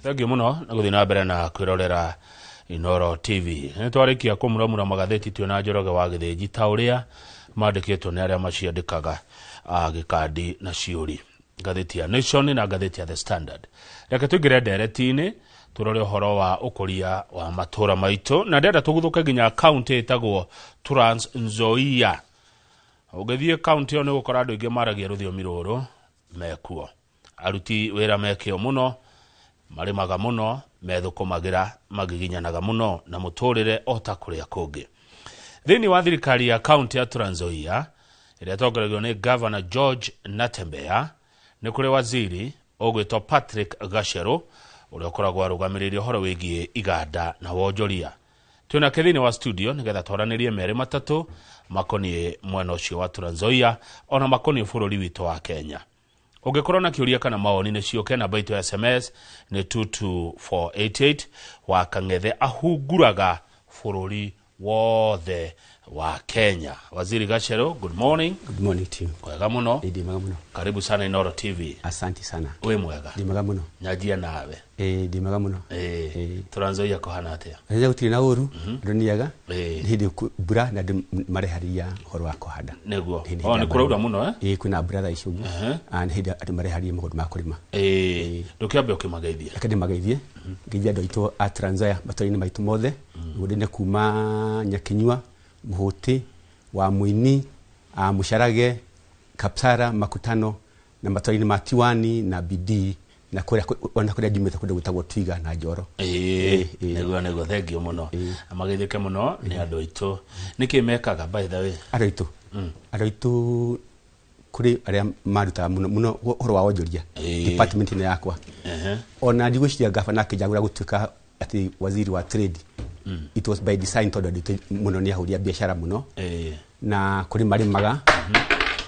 Thengiũ mũno nĩ gũthiĩ na mbere na kwĩrorera Inoro TV. Nĩ twarĩkia kũmuramura magathĩti twĩ na Njoroge wa Gĩthĩnji ta ũrĩa mandĩkĩtwo nĩ arĩa maciandĩkaga gĩkandi na ciũri. Ngathĩti ya Nation na ngathĩti ya The Standard. Reke tũingĩre ndereti-inĩ tũrore ũhoro wa ũkũria wa matũra maitũ na ndĩrenda tũguthũke nginya kaunti ĩtagwo Trans Nzoia. Ũngĩthiĩ kaunti ĩyo nĩ ũgũkora andũ aingĩ maragia rũthiomi rũrũ mekuo. Aruti wĩra me kĩo mũno, marĩmaga mũno, methũkũmagĩra, magiginyanaga mũno na mũtũrĩre o ta kũrĩa kũngĩ. Thĩinĩ wa thirikari ya kaunti ya Trans Nzoia ĩrĩa ĩtongoragio nĩ Gavana George Natembeya, nĩ kũrĩ waziri ũgwĩtwo Patrick Gacheru ũrĩa ũkoragwo arũgamĩrĩire ũhoro wĩgiĩ iganda na wonjoria. Twĩnake thĩinĩ wa studio nĩgetha twaranĩrie merĩ matatũ makoniĩ mwena ũcio wa Trans Nzoia ona makoniĩ bũrũri witũ wa Kenya. Ũngĩkorwo na kĩũria kana mawoni nĩ ciũke, namba itũ ya SMS nĩ 22488. Wa Kang'ethe ahunguraga bũrũri wothe wa Kenya. Waziri Gacheru, good morning. Good morning to you. Wega mũno. Ndĩ mwega mũno. Karibu sana Inoro TV. Asante sana. Wĩ mwega? Ndĩ mwega mũno. Nyanjia nawe. Ĩĩ, ndĩ mwega mũno. Ĩĩ. Trans Nzoia kũhana atĩa? Rĩrĩa gũtirĩ na ũru, andũ nĩ ega. Ĩĩ. Nĩ hĩndĩ mbura na andũ mareharĩria ũhoro wa kũhanda. Nĩguo. Nĩ hĩndĩ O, ya nĩ kũraura mũno, eh? Ĩĩ, kwĩna mbura thaa ici ũguo. Ah, nĩ hĩndĩ andũ mareharĩria maũndũ ma kũrĩma. Ĩĩ. Ndũkĩambe ũkĩmageithie. Reke ndĩmageithie. Ngeithie andũ aitũ a Trans Nzoia matũra-inĩ maitũ mothe. Mĩgũnda-inĩ kuma Nyakinyua, Mũhũtĩ, Wamuini, Mũcarage, Kapsara, Makutano na matũra-inĩ ma Tiwani na Bidii na kũrĩa ona kũrĩa njumĩte kũndũ gwĩtagwo Twiga na Njoro. Ĩĩ, nĩguo nĩguo, thengiũ mũno. Mageithĩke mũno nĩ andũ aitũ. Nĩkĩ mekaga by the way? Andũ aitũ. Andũ aitũ kũrĩ arĩa marutaga mũno mũno ũhoro wa wonjoria department ĩno yakwa. Ona ndigwĩciria gavana akĩnjagũra gũtuĩka atĩ waziri wa trade, it was by design tondũ andũ aitũ mũno nĩ ahũri a biacara mũno. Na kũrĩ marĩmaga,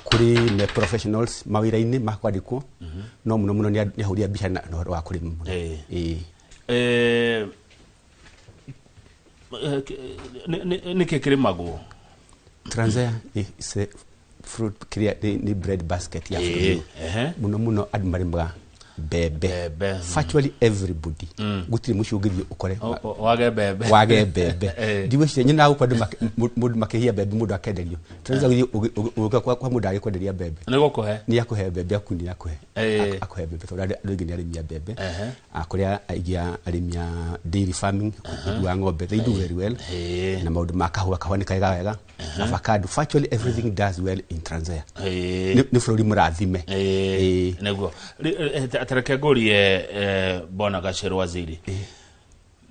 kũrĩ me professionals mawĩra-inĩ ma kwandĩkwo, no mũno mũno nĩ ahũri a biacara na ũhoro wa kũrĩma mũno. Ĩĩ. Nĩkĩ kĩrĩmagwo? Trans Nzoia nĩ fruit kĩrĩa nĩ bread basket ya bũrũri ũyũ. Mũno mũno andũ marĩmaga mbembe. Mbembe. Virtually everybody. Gũtirĩ mũciĩ ũngĩthiĩ ũkore Wage mbembe. Wage mbembe. Ndigwĩciria nyonaga gũkũ andũ mũndũ makĩhia mbembe mũndũ akenderio. Trans Nzoia ũgĩũka kwa mũndũ agĩkwenderia mbembe. Nĩ gũkũhe? Nĩ akũhe mbembe aku, nĩ akũhe. Akũhe mbembe tondũ andũ aingĩ nĩ arĩmi a mbembe. Kũrĩa aingĩ a arĩmi a dairy farming, ũrĩmi wa ng'ombe, they do very well. Na maũndũ ma kahũa, kahũa nĩ kega wega. Avocado, virtually everything does well in Trans Nzoia. Nĩ bũrũri mũrathime. Nĩguo. Tareke ngũrie, Bwana Gacheru Waziri.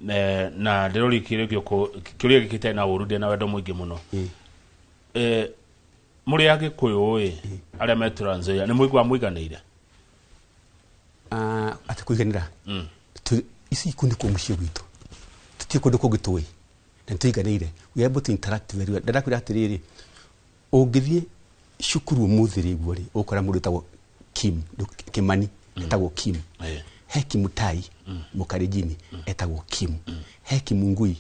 Na ndĩroria kĩũria gĩkĩ, kĩũria gĩkĩ gĩtarĩ na ũru, ndĩ na wendo mũingĩ mũno. Mũrĩ Agĩkũyũ ĩ, arĩa me Trans Nzoia, nĩ mũiguaga mũiganĩire? Atĩ kũiganĩra? Ici kũu nĩkuo mũciĩ gwitũ. Tũtirĩ kũndũ kũngĩ tũĩ. Na nĩtũiganĩire. We are able to interact very well. Ndĩrakwĩra atĩrĩrĩ, ũngĩthiĩ cukuru ũmũthĩ rĩ guo rĩ, ũgũkora mũndũ wĩtagwo Kim, Kimani, etagwo Kim. He Kimutai, Mũkalenjini, etagwo Kim. He Kimungui,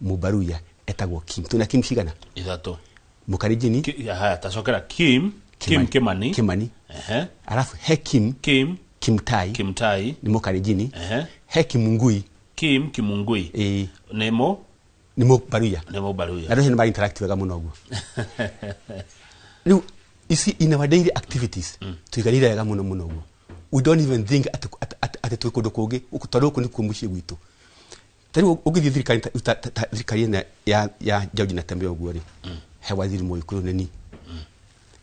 Mũbaruya, etagwo Kim. Twĩna Kim cigana? Ithatũ. Mũkalenjini. Haya, tacokera Kim, Kim Kimani. Kimani. Alafu he Kim. Kim. Kimtai. Kimtai. Nĩ Mũkalenjini. He Kimungui. Kim Kimungui. Nĩ mũ? Nĩ Mũbaruya. Nĩ Mũbaruya. Andũ acio nĩ mara interact wega mũno ũguo. Rĩu ici in our daily activities tũiganĩire wega mũno mũno ũguo. We don't even think atĩ twĩ kũndũ kũngĩ, tondũ gũkũ nĩkuo mũciĩ gwitũ. Ta rĩu ũngĩthiĩ thirikari ta thirikari ĩno ya George Natembeya ũguo rĩ, he waziri Mũgĩkũyũ nĩ niĩ.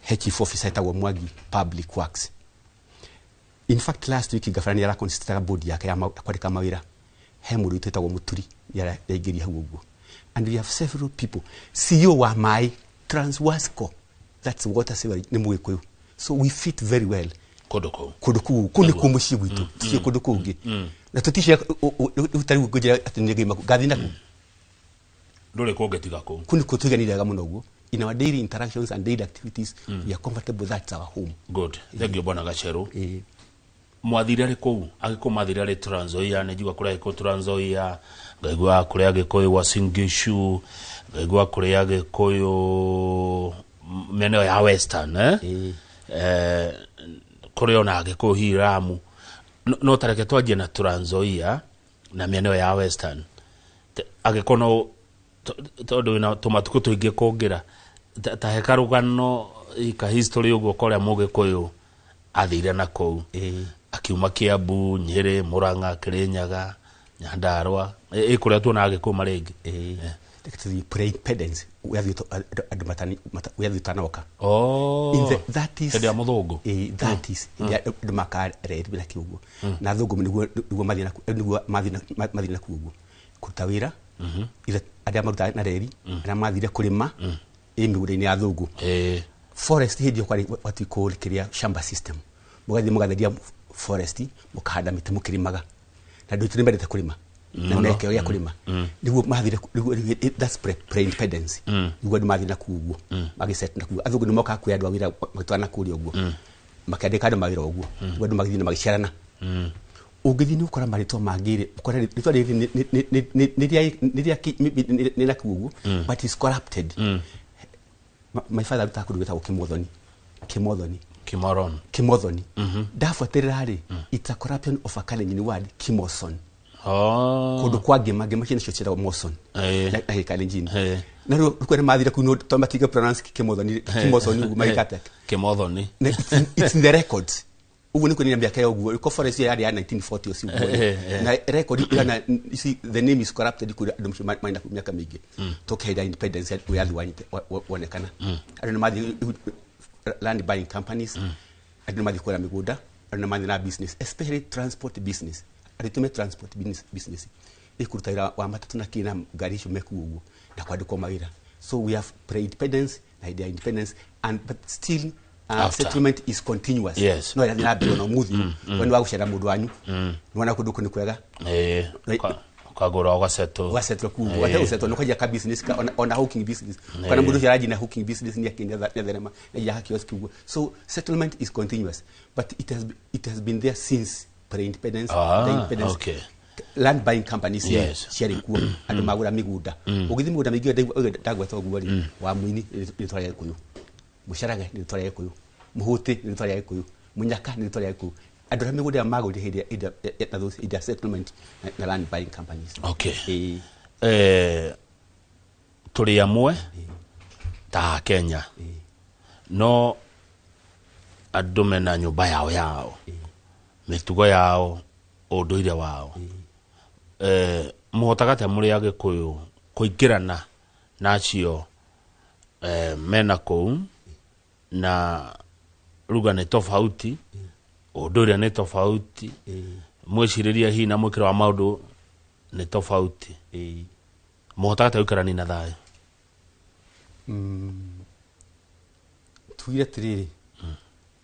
He chief officer etagwo Mwangi Public Works. In fact last week gavana nĩ araconstitutaga board yake ya kwandĩka mawĩra. He mũndũ witũ wĩtagwo Mũturi nĩ araingĩria hau ũguo. And we have several people. CEO wa maĩ Transwasco, that's water sewerage, nĩ Mũgĩkũyũ. So we fit very well. Kũndũ kũu. Kũndũ kũu, kũu nĩkuo mũciĩ gwitũ. Tũtirĩ kũndũ kũngĩ. Na tũticia rĩu ta rĩu ngũnjĩra atĩ nĩ ngĩma ngathiĩ naku. Ndũrĩ kũngĩ tiga kũu. Kũu nĩkuo tũiganĩire wega mũno ũguo. In our daily interactions and daily activities, we are comfortable, that's our home. Good. Thank you, Bwana Gacheru. Mwathire arĩ kũu, Agĩkũyũ mathire arĩ Trans Nzoia, nĩ njigua kũrĩ Agĩkũyũ Trans Nzoia, ngaigua kũrĩ Agĩkũyũ Uasin Gishu, ngaigua kũrĩ Agĩkũyũ mĩena ĩyo ya Western, eh? Kũrĩ ona Agĩkũyũ hihi Lamu. No tareke twanjie na Trans Nzoia na mĩena ĩyo ya Western. Angĩkorwo no tondũ wĩna tũmatukũ tũingĩ kũngĩra, ta he karũgano ka history ũguo korĩa Mũgĩkũyũ athire na kũu akiuma Kiambu, Nyĩrĩ, Murang'a, Kirinyaga, Nyandarua, ĩ kũrĩa tuonaga Gĩkũyũ marĩ aingĩ. Reke tũthiĩ pre-independence, wĩyathi andũ wĩyathi ũtanoka. Oh. In the 30s. Hĩndĩ ya mũthũngũ. 30s, hĩndĩ ya andũ makareri na kĩũguo na athũngũ nĩguo mathiĩ na nĩguo mathiĩ na kuo ũguo kũruta wĩra. Either arĩa marutaga na reri, arĩa mathire kũrĩma ĩ mĩgũnda-inĩ ya athũngũ. Forest hĩndĩ ĩyo kwarĩ what we call kĩrĩa shamba system, mũgathiĩ mũgatheria forest, mũkahanda mĩtĩ, mũkĩrĩmaga, na andũ aitũ nĩ mendete kũrĩma na mekĩo gĩa kũrĩma nĩguo mathire that's pre independence, nĩguo andũ mathire na kũu ũguo magĩset na kũu. Athũngũ nĩ mokaga kuoya andũ a wĩra magĩtwara na kũrĩa ũguo, makĩandĩka andũ mawĩra ũguo, nĩguo andũ magĩthiĩ na magĩciarana. Ũngĩthiĩ nĩ ũkora marĩtwa mangĩ rĩ, ũkora rĩtwa rĩrĩ nĩ rĩa kũu ũguo, but is corrupted. My father arutaga kũndũ gwĩtagwo Kĩmothoni, Kĩmothoni. Kimoron. Kĩmothoni. Ndabuatĩrĩra rĩ, it's a corruption of a Kalenjin word, Kimoson. Oh. Kũndũ kwa ngĩma, ngĩma icio nĩcio ciĩtagwo Moson na Gĩkalenjin. Na rĩu rĩu nĩ mathire kũu tondũ matinge pronounce Kĩmothoni, Kimoson ũguo magĩka atĩa? Kimothoni. It's in the records ũguo nĩ kuonania mĩaka ya ũguo ko forest ĩyo yarĩ ya 1940 ũcio ũguo. Na record ĩrana, you see, the name is corrupted kũrĩa andũ macio marĩ na mĩaka mĩingĩ tũkĩhĩra independence, wĩyathi wonekana, andũ nĩ mathiĩ land buying companies, andũ nĩ mathiĩ kũgũra mĩgũnda, andũ nĩ mathiĩ na business, especially transport business. Andũ tume transport business ĩkũruta wĩra wa matatũ na kĩ na ngari icio mekuo ũguo na kwandĩkwo mawĩra. So we have pre-independence na hĩndĩ ya independence and but still After. Settlement is continuous. No ĩrathiĩ na mbere ona ũmũthĩ. We nĩ wagũcera mũndũ wanyu, nĩwona kũndũ kũu nĩ kwega. Ukagũra ũgasettle. Ũgasettle kũu ũguo. Wate gũsettle nĩ kwanjia ka business ka ona hawking business, kana mũndũ ũcio aranjia na hawking business nĩ akĩ nĩ nĩ ya kiosk ũguo. So settlement is continuous, but it has been there since pre-independence, the independence. Land buying companies ciarĩ kuo, andũ magũra mĩgũnda. Ũgĩthiĩ mĩgũnda mĩingĩ ndagweta ũguo rĩ, wa Mũini nĩ rĩtwa rĩa Gĩkũyũ, Mũcarage nĩ rĩtwa rĩa Gĩkũyũ, Mũhũtĩ nĩ rĩtwa rĩa Gĩkũyũ, Mũnyaka nĩ rĩtwa rĩa Gĩkũyũ. Andũ arĩa mĩgũnda ĩyo magũrire hĩndĩ na those hĩndĩ ya settlement na land buying companies. Tũrĩ amwe ta Kenya, no andũ mena nyũmba yao, mĩtugo yao, ũndũire wao. Mũhotaga atĩa mũrĩ Agĩkũyũ kũingĩrana na acio mena kũu, na ruga nĩ tofauti, ũndũire nĩ tofauti, mwĩcirĩrie hihi na mwĩkĩro wa maũndũ nĩ tofauti? Mũhotaga atĩa gũikarania na thayũ? Tugire atĩrĩrĩ,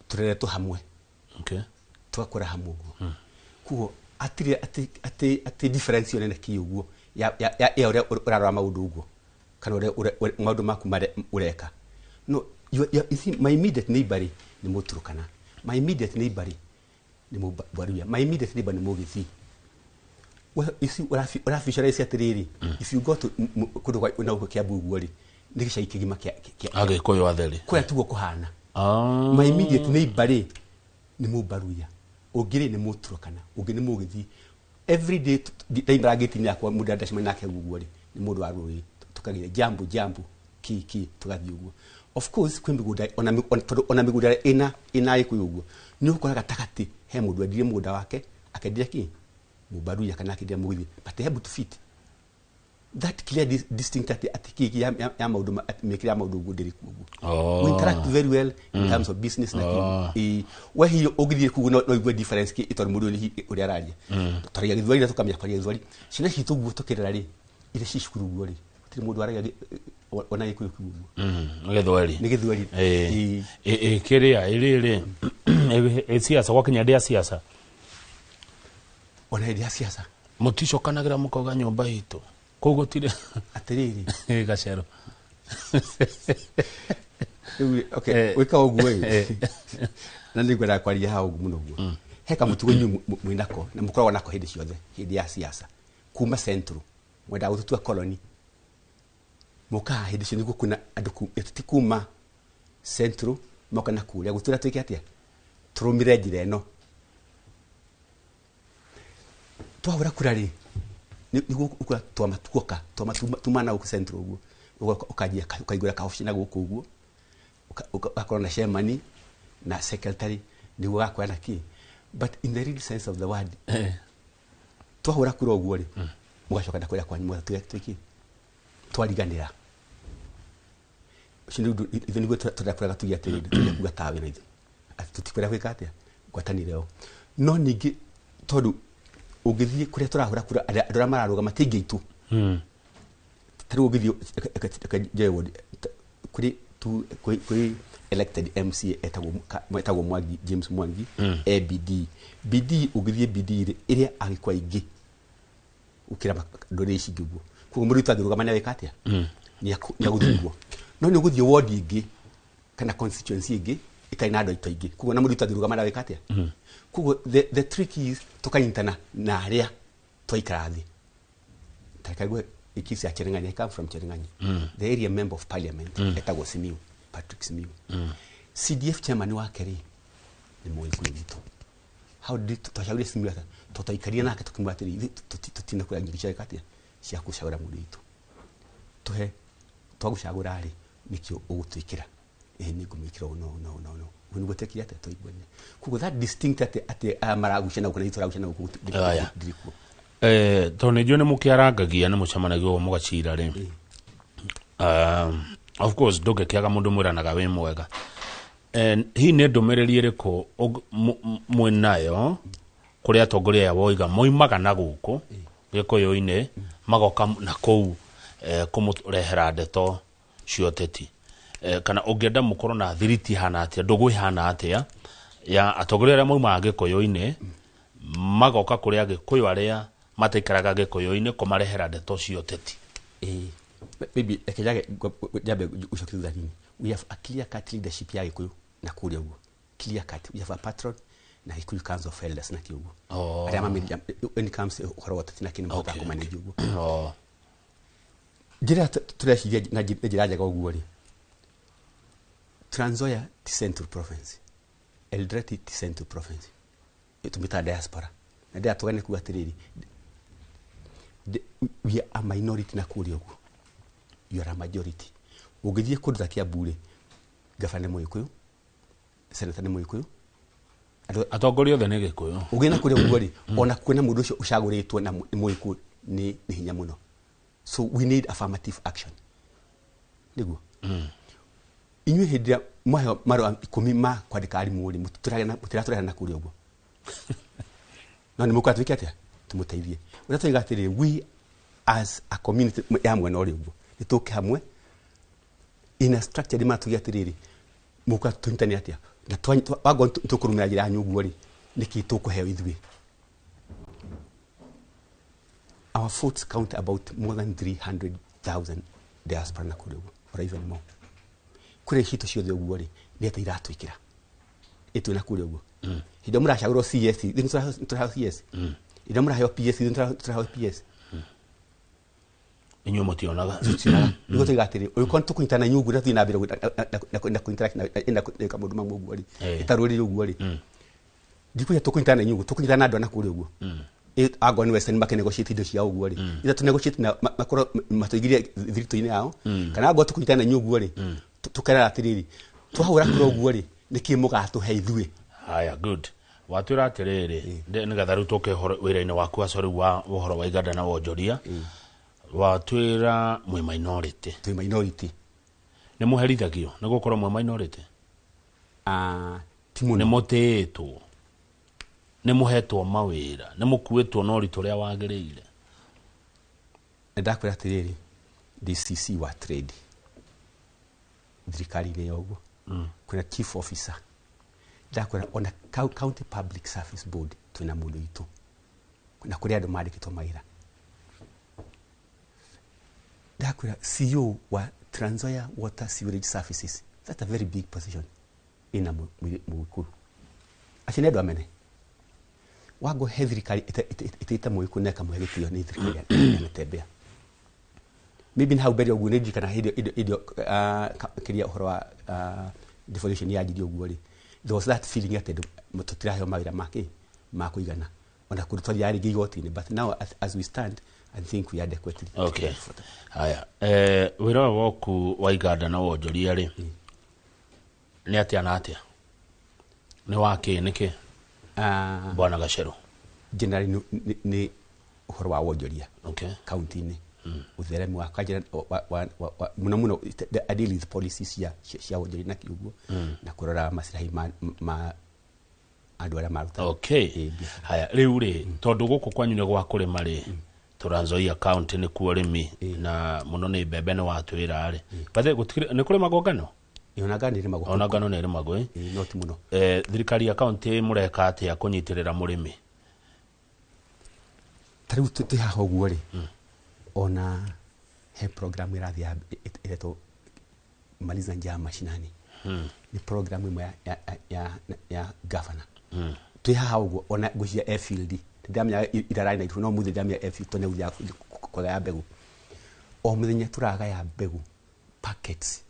tũreretwo hamwe, tũgakũra hamwe ũguo, koguo atirĩ atĩ difference ĩyo nene kĩ ũguo ya ũrĩa ũrarora maũndũ ũguo kana ũrĩa maũndũ maku marĩa ũreka. No you see, my immediate neighbor rĩ, nĩ Mũturukana, my immediate neighbor rĩ, nĩ Mũbaruya, my immediate neighbor nĩ Mũgĩthii. Well, you see, ũrabicara atĩrĩrĩ, if you go to kũndũ kwa na gũkũ Kiambu ũguo rĩ, nĩ gĩcagi kĩgima kĩa Agĩkũyũ atheri. Kũrĩa tiguo kũhana. My immediate neighbor rĩ, nĩ Mũbaruya, ũngĩ rĩ, nĩ Mũturukana, ũngĩ nĩ Mũgĩthii. Every day ndaimĩra ngĩti-inĩ yakwa, mũndũ ndacemania nake ũguo rĩ, nĩ mũndũ wa rũrĩrĩ, tũkagĩa jambo jambo ki ki, tũgathiĩ ũguo. Of course kwĩ mĩgũnda ona tondũ ona mĩgũnda ĩna Gĩkũyũ ũguo, nĩ ũgũkora gatagatĩ he mũndũ endirie mũgũnda wake, akendia kĩ Mũbaruya kana akendia Mũgĩthii, but they able to fit that clear distinct atĩ kĩ ya maũndũ mĩkĩre ya maũndũ ũguo ndĩrĩ kuo ũguo. We interact very well in terms of business na kĩ. We hihi ũngĩthiĩ kũu no igue difference kĩ tondũ mũndũ ũyũ nĩ ũrĩa araria, twaragia Gĩthweri na tũkamenya kwaria Gĩthweri. Ciana citũ ũguo tũkĩrera rĩ, iria ci cukuru ũguo rĩ, gũtirĩ mũndũ aragia ona Gĩkũyũ kĩu ũguo. Gĩthweri. Nĩ Gĩthweri. Kĩrĩa ĩrĩrĩ ĩ siasa gwakinya ndĩa siasa? Ona hĩndĩ ya siasa. Mũticokanagĩra mũkauga nyũmba itũ kũu gũtirĩ? Atĩrĩrĩ. Gacero. Rĩu, okay, gwĩka ũguo ĩ, na nĩ ngwendaga kwaria haha ũguo mũno ũguo, he kamũtugo inyuĩ mwĩnako na mũkoragwo nako hĩndĩ ciothe hĩndĩ ya siasa kuma central, mwendaga gũtũtua colony. Mũkaga hĩndĩ cio nĩguo kwĩna andũ ti kuma central moka na kũrĩa gũtũra twĩke atĩa, tũrũmĩre njĩra ĩno. Twahũra kura rĩ, nĩguo ũkura twama tuoka twama tumana gũkũ central ũguo, ũkanjia ũkaigũra kaobici na gũkũ ũguo, ũgakorwo na chairman na secretary nĩguo gakoya na kĩ. But in the real sense of the word, twahũra kura ũguo rĩ, mũgacoka na kũrĩa kwanyu mũgatuĩka twĩki twariganĩra. Ũcio nĩ ũndũ ithuĩ nĩguo tũrakũraga tuge atĩrĩrĩ, tũrĩa kuga tawe na ithuĩ atĩ tũtikwenda gwĩka atĩa ngwatanĩro ĩyo. No ningĩ tondũ ũngĩthiĩ kũrĩa tũrahũra kura, andũ arĩa mararũgama ti aingĩ aitũ. Ta rĩu ũngĩthiĩ reke njoe ward, kũrĩ tu kũrĩ elected MCA etagwo Mwangi, James Mwangi, e BD. BD ũngĩthiĩ BD rĩ, ĩrĩa agĩkwa aingĩ gũkĩra ndũrĩrĩ ici ingĩ ũguo. Koguo mũndũ witũ angĩrũgama nĩ agĩka atĩa? Nĩ agũthurwo. No nĩ ũgũthiĩ ward ĩngĩ kana constituency ĩngĩ ĩtarĩ na andũ aitũ aingĩ. Koguo na mũndũ witũ angĩrũgama nĩ agĩka atĩa? Koguo the trick is tũkanyitana na arĩa twaikara thĩ. Ta reke ngũhe case ya Cherang'any. I come from Cherang'any. The area member of parliament etagwo Simiyu, Patrick Simiyu. CDF chairman wake rĩ nĩ Mũgĩkũyũ witũ. How did twacagũrire Simiyu atĩa? Tũtaikarire nake tũkĩmwĩra atĩrĩ, ithuĩ tũtina kura nyingĩ cia atĩa cia gũcagũra mũndũ witũ. Tũhe twagũcagũra rĩ, nĩkĩo ũgũtwĩkĩra. Ĩĩ nĩ ngũmwĩkĩra ũũ na ũũ na ũũ na ũũ. Ũguo nĩguo twekire atĩa twaiguanire. Koguo that distinct atĩ aya maragucia na gũkũ na ithuĩ tũragucia na gũkũ Aya. ndirĩ kuo. Tondũ nĩ njũĩ nĩ mũkĩarangagia nĩ mũcemanagia ũguo mũgacira rĩ. Of course ndũngĩkĩaga mũndũ mwĩranaga wĩ mwega. Hihi nĩ ndũmĩrĩri ĩrĩkũ mwĩnayo kũrĩ atongoria aya woiga moimaga na gũkũ gĩkũyũ-inĩ magoka na kũu kũmũrehera ndeto cia ũteti? Kana ũngĩenda mũkorwo na thiriti hana atĩa, ndũgũ ĩhana atĩa ya atongoria arĩa maumaga gĩkũyũ-inĩ magoka kũrĩ agĩkũyũ arĩa mataikaraga gĩkũyũ-inĩ kũmarehera ndeto cia ũteti? Maybe reke njage njambe gũcokia thutha hanini. We have a clear cut leadership ya Gĩkũyũ na kũrĩa ũguo. Clear cut. We have a patron na Gĩkũyũ Council of Elders na kĩo ũguo. Arĩa mamĩria when it comes to ũhoro wa ũteti na kĩndũ mahotaga kũmanage ũguo. Njĩra tũreciria na njĩra njega ũguo rĩ, Trans Nzoia ti Central Province, Eldoret ti Central Province, tũmĩtaga diaspora. Na ndĩra tũgane kuga atĩrĩrĩ, we are a minority na kũrĩa ũguo, you are a majority. Ũngĩthiĩ kũndũ ta Kiambu rĩ, gavana nĩ Mũgĩkũyũ, senator nĩ Mũgĩkũyũ, atongoria othe nĩ Gĩkũyũ. Ũngĩthiĩ na kũrĩa ũguo rĩ, ona kuona mũndũ ũcio ũcagũrĩtwo na nĩ Mũgĩkũyũ nĩ hinya mũno. So we need affirmative action. Nĩguo. Inyuĩ hĩndĩ ĩrĩa mwaheo marũa 10 ma kwandĩka arimũ rĩ, mũtiratũrehe na kũrĩa ũguo. No nĩ mũkwenda twĩke atĩa? Tũmũteithie. Ũrĩa tũiga atĩrĩrĩ, we as a community ya mwena ũrĩa ũguo, nĩ tũke hamwe in a structure manner tuge atĩrĩrĩ, mũkwenda tũnyitane atĩa? Na wangorwo tũkũrũmĩrĩra njĩra yanyu ũguo rĩ, nĩkĩ tũkũheo ithuĩ? Our votes count about more than 300,000 diaspora na kũrĩa ũguo, or even more. Kũrĩa citũ ciothe ũguo rĩ, nĩ atĩa iratwĩkĩra? Ĩtwĩ na kũrĩa ũguo. Hĩndĩ ĩrĩa mũracagũrwo CS, ithuĩ nĩ tũraheo CS. Hĩndĩ ĩrĩa mũraheo PS, ithuĩ nĩ tũraheo PS. Inyuĩ mũtionaga. Tũtionaga. Nĩguo tũiga atĩrĩ, ũngĩkorwo nĩ tũkũnyitana na inyuĩ ũguo, tũthiĩ na mbere na kũinteract na gwĩka maũndũ mamwe ũguo rĩ, ĩtarũrĩrĩ ũguo rĩ. Ndikuuga tũkũnyitana na inyuĩ ũguo, tũkũnyitana na andũ a na kũrĩa ũguo. Angorwo nĩ Western makĩnegotiate indo ciao ũguo rĩ, ithe tũnegotiate na makorwo matũigire thiritũ-inĩ yao, kana angorwo tũkũnyitana na inyuĩ ũguo rĩ, tũkerana atĩrĩrĩ, twahũra kura ũguo rĩ, nĩkĩ mũgatũhe ithuĩ? Haya, good. Watwĩra atĩrĩrĩ, nĩgetha rĩu tũke wĩra-inĩ waku aco rĩu wa ũhoro wa iganda na wonjoria, watwĩra mwĩ minority. Twĩ minority. Nĩ mũherithagio nĩ gũkorwo mwĩ minority? Ti mũno. Nĩ mũtĩĩtwo, nĩ mũhetwo mawĩra, nĩ mũkuĩtwo na ũritũ ũrĩa wagĩrĩire. Nĩ ndakwĩra atĩrĩrĩ, DCC wa trade thirikari-inĩ ya ũguo, kwĩna chief officer, ndakwĩra ona county public service board twĩna mũndũ witũ, na kũrĩ andũ mandĩkĩtwo mawĩra. Ndakwĩra CEO wa Trans Nzoia Water Sewerage Services, that's a very big position ina Mũgĩkũyũ. Acio nĩ andũ amene. Wango he thirikari ĩtĩte Mũgĩkũyũ na ĩkamũhe gĩtĩo nĩ thirikari ya Natembeya. Maybe hau mbere ũguo nĩ ndirikana hĩndĩ ĩyo, kĩrĩa ũhoro wa devolution yanjirie ũguo rĩ, there was that feeling atĩ andũ tũtiraheo mawĩra ma kĩ ma kũigana. Ona kũndũ twathiaga rĩngĩ igoti-inĩ, but now as we stand, I think we are adequately Okay. prepared for that. Haya, wĩra ũyũ waku wa iganda na wonjoria rĩ, nĩ atĩa na atĩa, nĩ wa kĩ, nĩ kĩ? Bwana Gacheru. Generally nĩ ũhoro wa wonjoria kaunti-inĩ, ũtheremi wa kanjĩra wa mũno mũno I deal with policies cia wonjoria na kiuguo na kũrora maslahi ma andũ arĩa maruta biacara. Haya, rĩu rĩ, tondũ gũkũ kwanyu nĩ gwa kũrĩma rĩ, Trans Nzoia County nĩ kuo ũrĩmi na mũno nĩ mbembe, nĩ watwĩra rĩ, bathe nĩ kũrĩmagwo ngano? Ona ngano nĩ ĩrĩmagwo. Ona ngano nĩ ĩrĩmagwo, ĩ? Ĩ, no ti mũno. Thirikari ya county mũreka atĩa kũnyitĩrĩra mũrĩmi? Ta rĩu twĩ haha ũguo rĩ, ona he program ĩrathiĩ ĩretwo Maliza Njaa Mashinani. Nĩ program ĩmwe ya governor. Twĩ haha ũguo, ona ngwĩciria airfield ndĩramenya irararĩ na ithu, no mũthĩ ndĩramenya airfield tondũ nĩ gũthiaga kũgaya mbegũ. O mũthenya tũragaya mbegũ packets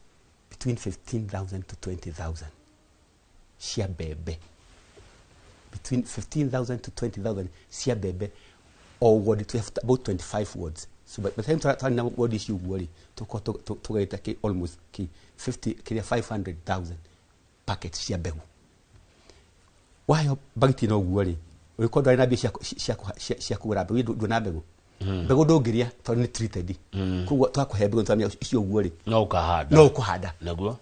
between 15,000 to 20,000 cia mbembe, between 15,000 to 20,000 cia mbembe o ward. We have about 25 wards, so by the time twarĩ na ward ici ũguo rĩ, tũkorwo tũgaita ki almost ki 50 kĩrĩa 500,000 packets cia mbegũ. Waheo bagiti ĩno ũguo rĩ, ũngĩkorwo ndwarĩ na mbia cia kũgũra mbegũ, ndũna mbegũ, mbegũ ndũngĩrĩa tondũ nĩ treated. Koguo twakũhe mbegũ, nĩtwamenya icio ũguo rĩ, no ũkahanda. No ũkũhanda. Naguo.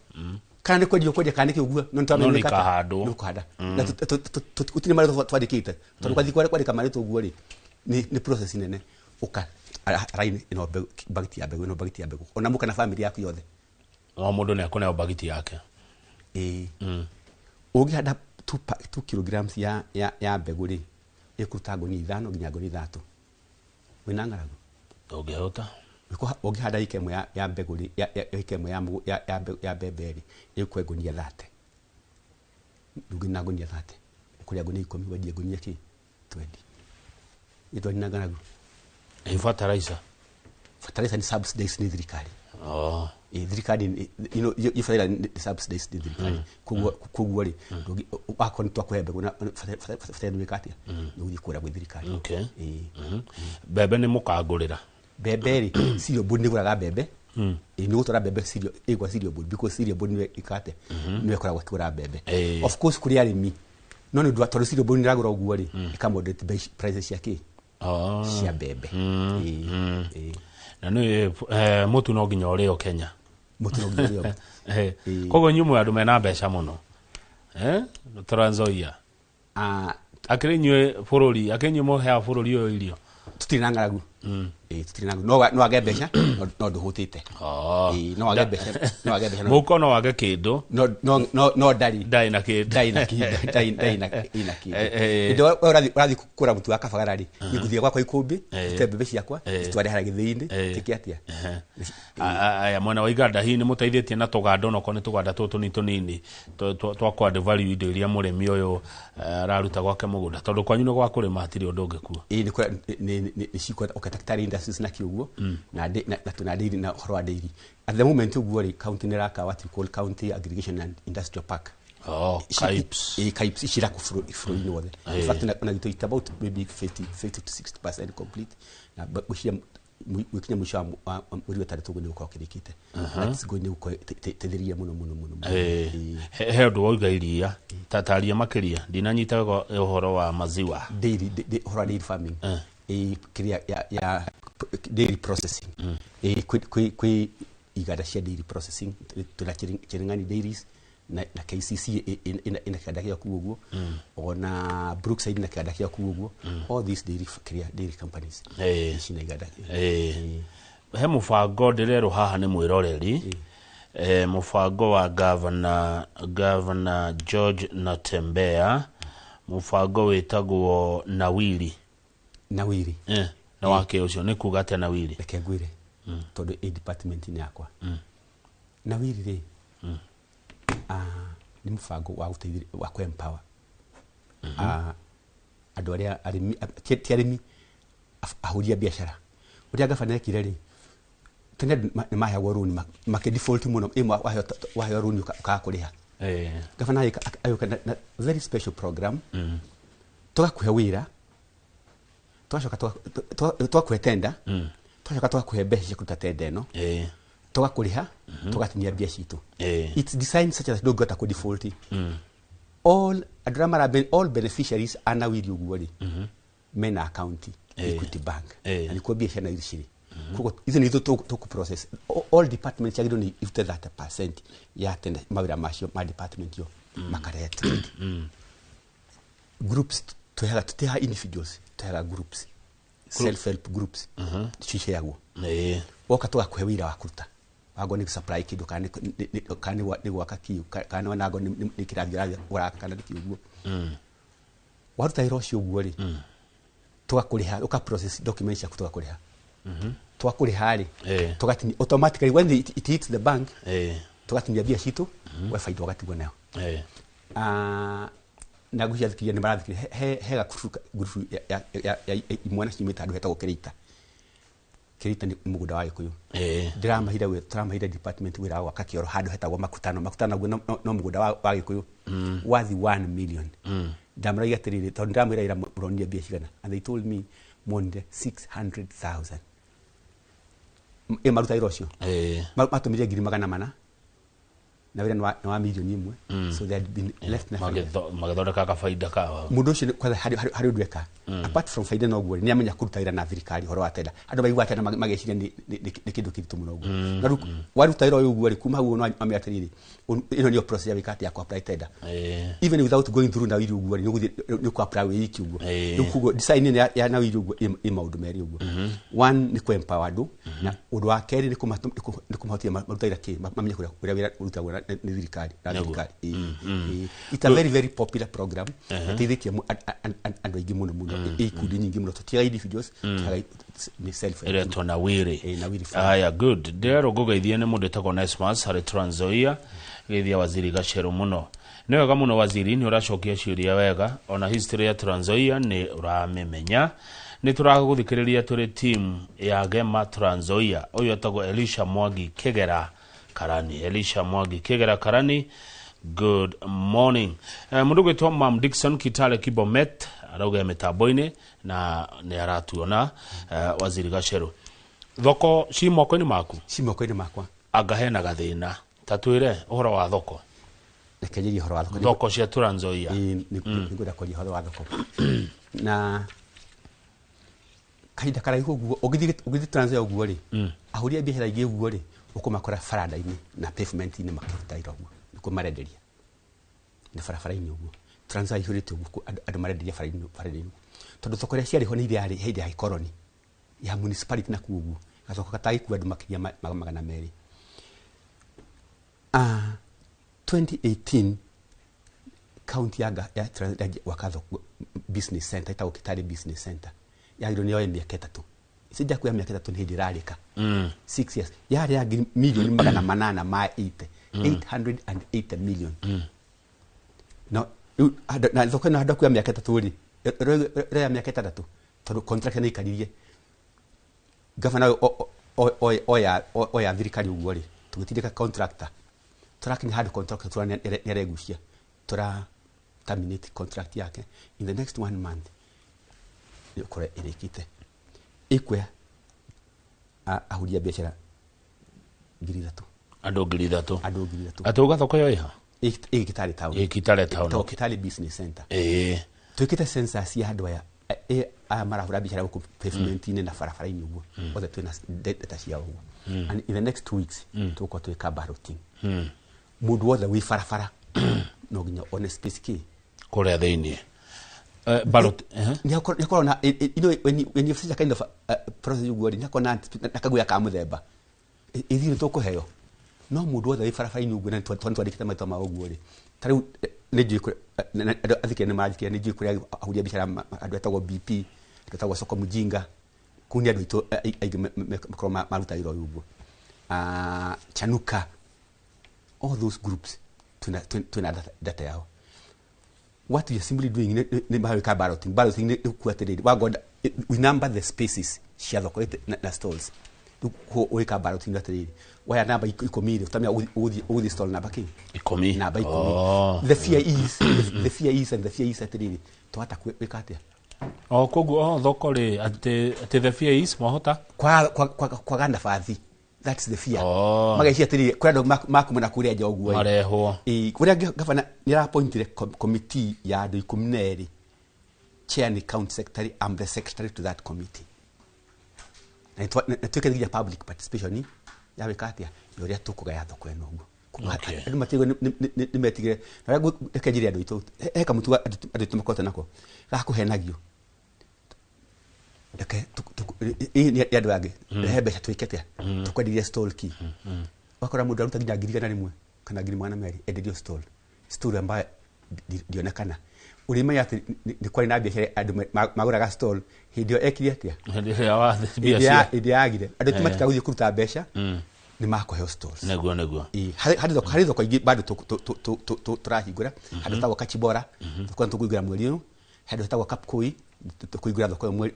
Kana nĩ kwendia ũkwendia kana nĩ kĩ ũguo, no No nĩ ikahandwo. Nĩ ũkũhanda. Na gũtirĩ marĩtwa twandĩkĩte, tondũ kwathiĩ kwandĩka marĩtwa ũguo rĩ, nĩ process nene. Ũka raini ĩno, mbegũ, bagiti ya mbegũ ĩno, bagiti ya mbegũ, ona mũka na family yaku yothe. O mũndũ nĩ akũneo bagiti yake. Ĩĩ. Ũngĩhanda 2 kilograms ya mbegũ rĩ, ĩkũruta ngũnia 5 nginya ngũnia 3. Wĩna ng'aragu? Ndũngĩhũta. Ũngĩhanda ika ĩmwe ya mbegũ rĩ, ika ĩmwe ya mũgũ- ya ya mbegũ- ya mbembe rĩ, ĩkũhe ngũnia 30. Ndũngĩ na ngũnia 30, ũkũrĩa ngũnia 10, wendie ngũnia kĩ 20. Ĩtwari na ng'aragu. Ĩ fertilizer? Fertilizer nĩ subsidized nĩ thirikari. Oh. Ĩ, thirikari fertilizer nĩ subsidized nĩ thirikari. Koguo rĩ, wakorwo nĩ twakũhe mbegũ na fertilizer, nĩ wĩka atĩa? Nĩ ũgũthiĩ kũgũra gwĩ thirikari. Ĩ. Mbembe nĩ mũkangũrĩra? Mbembe rĩ, Cereal Board nĩ ĩgũraga mbembe. Ĩ, nĩ gũtwara mbembe cereal, ĩgwa Cereal Board, because Cereal Board nĩyo ĩka atĩa, nĩyo ĩkoragwo ĩkĩgũra mbembe. Of course kũrĩ arĩmi, no nĩ ũndũ wa tondũ Cereal Board nĩ ĩragũra ũguo rĩ, ĩka moderate prices cia kĩ, cia mbembe. Ĩ, ĩ. Na nĩ mũtu no nginya ũrĩo Kenya. Mũtu no nginya ũrĩo. Ĩ. Koguo inyuĩ mwĩ andũ mena mbeca mũno, Trans Nzoia? Ah, akĩrĩ inyuĩ bũrũri, akĩrĩ inyuĩ mũheaga bũrũri ũyũ irio. Tũtirĩ na ng'aragu. Ĩ, tũtirĩ na ng'aragu. No wage mbeca, no ndũhũtĩte. Ĩ, no wage mbeca, no wage mbeca, Mũhuko no wage kĩndũ. No ndarĩ. Ndarĩ na kĩndũ. Ndarĩ na kĩndũ, ndarĩ ina kĩndũ. Eh, eh. Hĩndĩ ĩyo ũrathiĩ kũgũra mũtu wa kabagara rĩ, niĩ ngũthiĩ gwakwa ikũmbĩ, ndute mbembe ciakwa, citware harĩa gĩthĩi-inĩ. Njĩke atĩa? Aya, mwena wa iganda hihi nĩ mũteithĩtie na tũganda, onokorwo nĩ tũganda tũtũ tũnini tũnini twa kũ add value indo iria mũrĩmi ũyũ araruta gwake mũgũnda, tondũ kwanyu nĩ gwa kũrĩma, hatirĩ ũndũ ũngĩ kuo? Ĩ, nĩ cikũ okay, Daktari Industries na kĩũguo na tuna dairy, na ũhoro wa dairy at the moment ũguo rĩ, county nĩ ĩraka what we call County Aggregation and Industrial Park. Oh, CAIPs. Ĩ, CAIPs ici irakwo bũrũri-inĩ wothe. In fact, ona gitũ it's about maybe 50 to 60% complete, na gwĩciria gũkinya mũico wa mweri wa ĩtandatũ ũguo nĩ gũkorwo kĩrĩkĩte. That's going gũkorwo ĩteithĩrĩria mũno mũno mũno mũno. Ĩ. He ũndũ wauga iria, taria makĩria, ndinanyita wega ũhoro wa maziwa. Dairy, ũhoro wa dairy farming, ĩ, kĩrĩa ya dairy processing. Ĩ, kwĩ iganda cia dairy processing. Tuna Cherangani Dairies na KCC ina kĩganda gĩa kuu ũguo, ona Brookside ina kĩganda gĩa kuu ũguo. All these dairy kĩrĩa dairy companies ici na iganda. He mũbango ndĩrerwo haha nĩ mwĩroreri, mũbango wa governor George Natembeya, mũbango wĩtagwo Nawiri. Nawiri. Na wake ũcio nĩ kuga atĩa, Nawiri? Reke ngwĩre, tondũ ĩ department-inĩ yakwa. Nawiri rĩ, nĩ mũbango wa gũteithĩrĩria wa kũ empower andũ arĩa arĩmi, ti arĩmi, ahũri a biacara. Ũrĩa gabana ekire rĩ, tene andũ nĩ maheagwo rũni makĩ default mũno. Ĩ, waheo rũni ũkaga kũrĩha. Gabana agĩũka na very special program, tũgakũhe wĩra. Twacoka twakũhe tenda, twacoka twakũhe mbeca cia kũruta tenda ĩno, tũgakũrĩha, tũgatinia mbia citũ. It's designed such that ndũngĩhota kũ default. All andũ arĩa mara all beneficiaries a Nawiri ũguo rĩ, mena account Equity Bank, na nĩkuo mbia cia Nawiri cirĩ. Koguo ithuĩ nĩ ithuĩ tũkũ process. All departments ciagĩrĩirwo nĩ irute 30% ya tenda mawĩra macio ma department ĩyo makarehe trade. Groups twehaga, tutihaga individuals, twehaga groups, self help groups ciheagwo. Woka tũgakũhe wĩra wa kũruta, wago nĩ supply kĩndũ, kana kana nĩ gwaka kiu, kana wanago nĩ kĩrathi ũrathiĩ ũraka, kana nĩ kĩ ũguo. Waruta wĩra ũcio ũguo rĩ, tũgakũrĩha, ũka process documents ciaku, tũgakũrĩha. Twakũrĩha rĩ, tũgatinia automatically when it hits the bank, tũgatinia mbia citũ, we baida ũgatigwo nayo. Ah, na ngwĩciria athikĩrĩria nĩ marathikĩrĩria. He gakurubu ngurubu ya imwana ciumĩte handũ hetagwo Kĩrĩita. Kĩrĩita nĩ mũgũnda wa Gĩkũyũ. Ndĩramahire wĩra, tũramahire department wĩra wa gwaka kĩoro handũ hetagwo Makutano. Makutano naguo no mũgũnda wa Gĩkũyũ wathi 1 million. Ndamũragia atĩrĩrĩ, tondũ ndĩramwĩra ira mũronire mbia cigana, and they told me monire 600,000 ĩ maruta wĩra ũcio. Matũmire 400,000 na wĩra nĩ wa 1 million. So they had been left na faida. Magĩthondeka kabaida kao. Mũndũ ũcio kwanza harĩ ũndũ eka apart from faida no guo nĩ amenya kũruta wĩra na thirikari. Ũhoro wa tenda, andũ maiguaga tenda mageciria nĩ kĩndũ kĩritũ mũno ũguo. Na rĩu waruta wĩra ũyũ ũguo rĩ, kuma hau no amenya atĩrĩrĩ, ĩno nĩyo process ya gwĩka atĩa, ya kũ-apply tender, even without going through Nawiri ũguo rĩ, nĩ ũkũ-apply wĩ iki ũguo. Rĩu koguo design ĩno ya Nawiri ũguo ĩ maũndũ merĩ ũguo. One nĩ kũ empower andũ, na ũndũ wa kerĩ nĩ kũmahotithia maruta wĩra kĩ mamenye kũrĩa wĩra ũrutagwo nĩ thirikari na Nĩguo. thirikari. Ĩĩ. It's a very very popular program ĩteithĩtie andũ aingĩ mũno mũno, ĩ ikundi nyingĩ mũno. Tũtiaga individuals, tũtiaga, nĩ self help. Ĩretwo Nawiri. Ĩĩ, Nawiri Fund. Aya, good. Ndĩrerwo ngũgeithie nĩ mũndũ ĩtagwo Nesmas harĩ Trans Nzoia. Geithia waziri Gacerũ mũno. Nĩ wega mũno waziri, nĩ ũracokia ciũria wega, ona history ya Trans Nzoia nĩ ũramĩmenya. Nĩ tũragũthikĩrĩria tũrĩ team ya Gema Trans Nzoia. Ũyũ etagwo Elisha Mwangi Kĩgera Karani. Elisha Mwangi Kĩgera Karani, good morning. Mũndũ gwĩtwo Mam Dixon Kitale Kibomet arauga mĩtambo-inĩ na nĩ aratuona. Waziri Gacerũ, thoko ci moko-inĩ maku? Ci moko-inĩ makwa. Anga hena gathĩna? Ta twĩre ũhoro wa thoko. Reke njarie ũhoro wa thoko. Thoko cia Trans Nzoia. Ĩĩ, nĩngwenda kwaria ũhoro wa thoko na kahinda karaihu ũguo. Ũngĩthiĩ Trans Nzoia ũguo rĩ, ahũri a biacara aingĩ ũguo rĩ, ũkũmakora baranda-inĩ na pavement-inĩ makĩruta wĩra ũguo, nĩkuo marenderia na barabara-inĩ ũguo. Trans Nzoia ihũrĩte ũguo, andũ marenderia barabara-inĩ tondũ thoko iria ciarĩ ho nĩ iria yarĩ hĩndĩ ya gĩkoroni ya municipality, na kuo ũguo gathoko gatagĩkua andũ makĩria ma 200. Ah, 2018 county ya gwaka thoko, business center ĩtagwo Kitale Business Center, yagĩrĩirwo nĩ yoe mĩaka 3. Isi kuya mĩaka 3 nĩ hĩndĩ ĩrarĩka. 6 years yarĩ ya 880 million, 880 million. No rĩu na thoko ĩno handũ kuya mĩaka 3 rĩ, ĩroya mĩaka 6 tondũ contract nĩ ikaririe gavana ũyũ oya thirikari ũguo rĩ, tũgĩtindĩka contractor, tũrakinya handũ contractor tũra nĩ aregucia, tũra terminate contract yake. In the next one month nĩ ũkora ĩrĩkĩte. Ĩkuoya ahũri a biacara 3,000. Andũ 3,000? Andũ 3,000. Atĩ uga thoko ĩyo ĩha? Ĩ Kitale town. Ĩ Kitale town. Ĩtagwo Kitale Business Center. Twĩkĩte census ya andũ aya aya marahũra biacara gũkũ pavement-inĩ na barabara-inĩ ũguo othe, twĩna data ciao ũguo, and in the next 2 weeks tũgũkorwo twĩka balloting. Mũndũ wothe wĩ barabara no nginya one space kĩ kũrĩa thĩinĩ. Ballot. Nĩ akorwo na you know when you such a kind of process ũguo rĩ, nĩ akorwo na kaguoya ka mũthemba ithuĩ nĩ tũkũheo, no mũndũ wothe wĩ barabara-inĩ ũguo na nĩ twandĩkĩte marĩtwa mao ũguo rĩ, ta rĩu nĩ njũĩ andũ athikĩrĩria nĩ maranjĩkĩra, nĩ njũĩ kũrĩa ahũri a biacara andũ etagwo BP, andũ etagwo Soko Mjinga, kũu nĩ andũ aitũ aingĩ makorwo maruta wĩra ũyũ ũguo. Ah, Chanuka, all those groups twĩna data yao. What we are simply doing nĩ mahawĩka balloting. Balloting nĩ kuga atĩrĩrĩ, wagonda we number the spaces cia thoko na stalls. Rĩu ũgĩka balloting atĩrĩrĩ, waya namba 10 rĩ, ũtamenya ũgũthiĩ stall namba kĩ. 10. Namba 10. Oh. The fear is the fear is and the fear is atĩrĩrĩ, twahota gwĩka atĩa? O koguo o thoko rĩ atĩ the fear is mwahota kwaga nabathi. That's the fear. Oh. Magacia atĩrĩrĩ, kũrĩ andũ makuma na kũrĩa nja ũguo ĩ. Marehwo. Ĩĩ, kũrĩa gavana nĩ arapointire committee ya andũ 12. Chair ni county secretary, I'm the secretary to that committee. Na twĩke nginya public participation ya wĩka atĩa ya ũrĩa tũkũgaya thoko ĩno ũguo. Okay. Andũ matigwe nĩ metigĩre. Na ũrĩa reke njĩre andũ aitũ, he kamũtugo andũ aitũ makoragwo nako ga kũhenagio. Reke nĩ andũ angĩ, rehe mbeca twĩke atĩa, tũkwenderie stall key. Wakora mũndũ aruta nginya 100,000 kana 200,000 enderio stall. Stall ambayo ndionekana. Ũrĩmenya atĩ nĩ kwarĩ na biacara andũ magũraga stall hĩndĩ ĩyo ekire atĩa? Hĩndĩ ĩrĩa wa Hĩndĩ biacara. hĩndĩ yagire. Andũ aitũ matikaga gũthiĩ kũruta mbeca, nĩ makũheo stalls. Nĩguo, nĩguo. Ĩĩ, harĩ thoko ingĩ bado tũrahingũra. Handũ hetagwo Kachibora, thoko ĩno tũkũhingũra mweri ũyũ. Handũ hetagwo Kapkoi, tũkũhingũra thoko ĩyo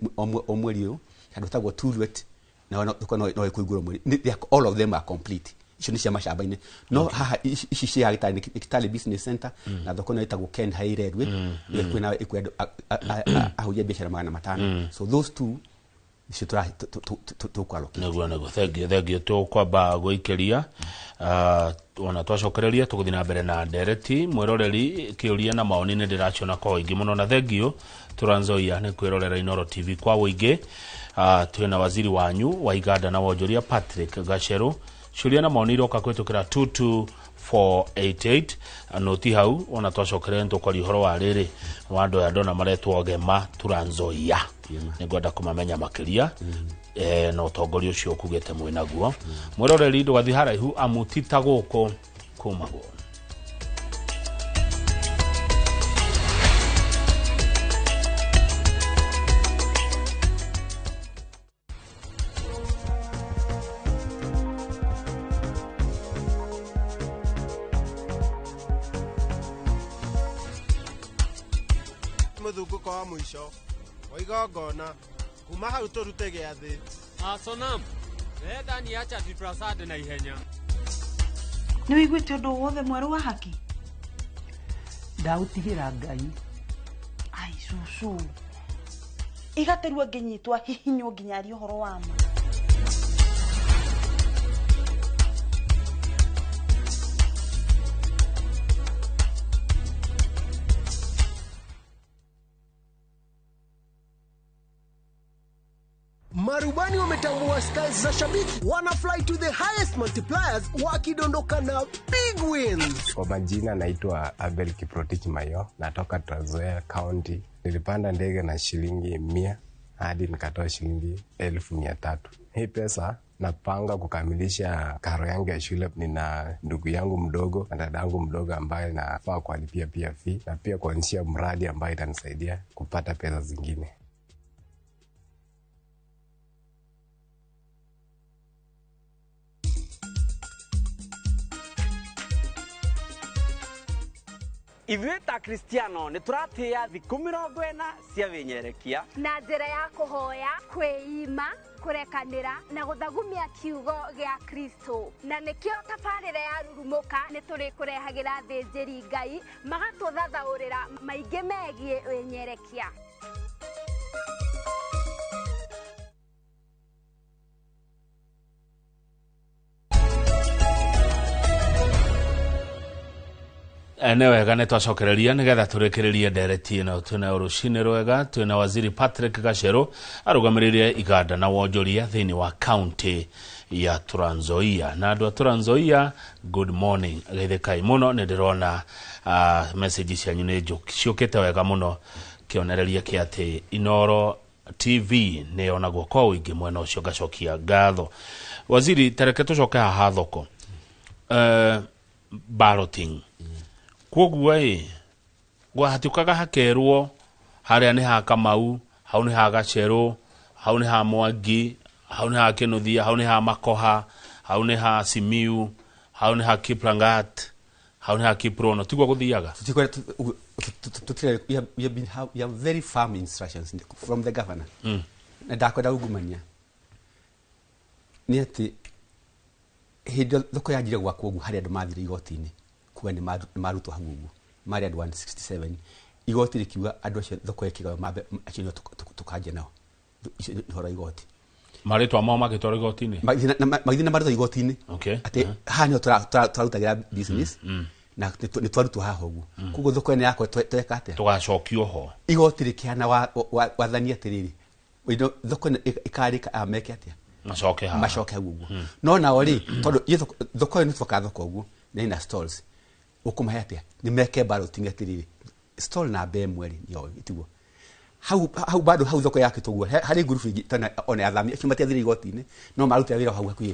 o mweri ũyũ. Handũ hetagwo Tulwet, nayo thoko no ĩkũhingũrwo mweri. They are, all of them are complete. Icio nĩ cia macamba-inĩ. No haha ici cia Gĩtarĩ nĩ Gĩtarĩ Business Center, na thoko ĩno ĩtagwo Ken High Railway, ĩyo kwĩna ĩkwĩ andũ ahũri a biacara 500. So those two nicio tũkwallocate. Nĩguo, nĩguo. Thank you, thank you. Tũkwamba gũikĩria, ona twacokereria tũgũthiĩ na mbere na ndereti. Mwĩroreri, kĩũria na maoni nĩ ndĩraciona kwa ũingĩ mũno, na thank you Trans Nzoia nĩ kwĩrorera Inooro TV kwa ũingĩ. Twĩna waziri wanyu wa Iganda na wonjoria Patrick Gacheru. Ciũria na maoni iroka kũhĩtũkĩra 22488. Noti hau ona twacokereria nĩ tũkwaria ũhoro wa rĩrĩ wa andũ aya ndona maretwo Gema Trans Nzoia. Nĩngwenda kũmamenya makĩria, na ũtongoria ũcio ũkugĩte mwĩ naguo. Mwĩroreri, ndũgathiĩ haraihu amu ti ta gũkũ kumagwo. Mũthungũko wa mũico wa igongona kuma hau tũrute gĩathĩ. Sonam, rehe thani ya Chati Prasad na ihenya. Nĩ wĩiguĩte ũndũ wothe mwerũ wa haki? Ndaũtigĩra Ngai. Ai, cucu. Igaterua ngĩnyitwo hihinywo nginya arie ũhoro wa ma. Marubani wametambua styles za shabiki, wana fly to the highest multipliers wakidondoka na big wins. Kwa majina naitwa Abel Kiprotich Mayo, natoka Trans Nzoia County. Nilipanda ndege na shilingi 100 hadi nikatoa shilingi 300,000. Hii pesa napanga kukamilisha karo yangu ya shule. Nina ndugu yangu mdogo na dadangu mdogo ambaye nafaa kuwalipia pia fee na pia kuanzisha mradi ambaye itanisaidia kupata pesa zingine. Ithuĩ ta Kristiano nĩ tũratĩĩa thikũ 40 cia wĩnyerekia na njĩra ya kũhoya, kwĩima, kũrekanĩra na gũthagumia kiugo gĩa Kristo. Na nĩkĩo tabarĩra ya Rurumũka nĩ tũrĩkũrehagĩra athĩnjĩri Ngai magatũthathaũrĩra maingĩ megiĩ wĩnyerekia. Nĩ wega nĩ twacokereria nĩgetha tũrĩkĩrĩrie ndereti ĩno. Twĩna rũcinĩ rwega, twĩna waziri Patrick Gacheru arũgamĩrĩire Iganda na wonjoria thĩinĩ wa county ya Trans Nzoia. Na andũ a Trans Nzoia, good morning, geithĩkai mũno. Nĩ ndĩrona message cianyu nĩ ciũkĩte wega mũno, kĩonereria kĩa atĩ Inooro TV nĩ yonagwo kwa ũingĩ mwena ũcio. Ngacokia ngatho. Waziri, tareke tũcoke haha thoko. Balloting koguo ĩ hatiũkaga hakerwo harĩa nĩ ha Kamau, hau nĩ ha Gacheru, hau nĩ ha Mwangi, hau nĩ ha Kinuthia, hau nĩ ha Makoha, hau nĩ ha Simiu, hau nĩ ha Kiplangat, hau nĩ ha Kiprono. Tiguo gũthiaga? We have very firm instructions from the governor. Na ndakwenda ungumania nĩ atĩ hĩndĩ ĩyo thoko yanjire gwakwo ũguo, harĩ andũ mathire igoti-inĩ kuga nĩ marutwo hau ũguo, marĩ andũ 167. Igoti rĩkiuga andũ acio thoko ĩkĩgayo mambe acio nĩo tũkanjia nao. Icio nĩ ũhoro wa igoti. Marĩtwa mao magĩtwarwo igoti-inĩ. Magĩthiĩ na marĩtwa igoti-inĩ. Atĩ haha nĩho tũrarutagĩra business na nĩ twarutwo haha ũguo. Koguo thoko ĩno yakwa tweka atĩa? Tũgacokio ho. Igoti rĩkĩhana wathani atĩrĩrĩ, thoko ĩno ĩkarĩka aya meke atĩa? Macoke haha. Macoke hau ũguo. No nao rĩ, tondũ thoko ĩyo nĩ twakaga thoko ũguo na ĩna stalls, ũkũmahe atĩa? Nĩ meke balloting atĩrĩrĩ, stall namba 1 rĩ, nĩyo tiguo. Hau hau bado hau thoko yakĩtwo ũguo harĩ ngurubu ingĩ tana ona athami acio matiathire igoti-inĩ no marutĩra wĩra hau hakuhĩ.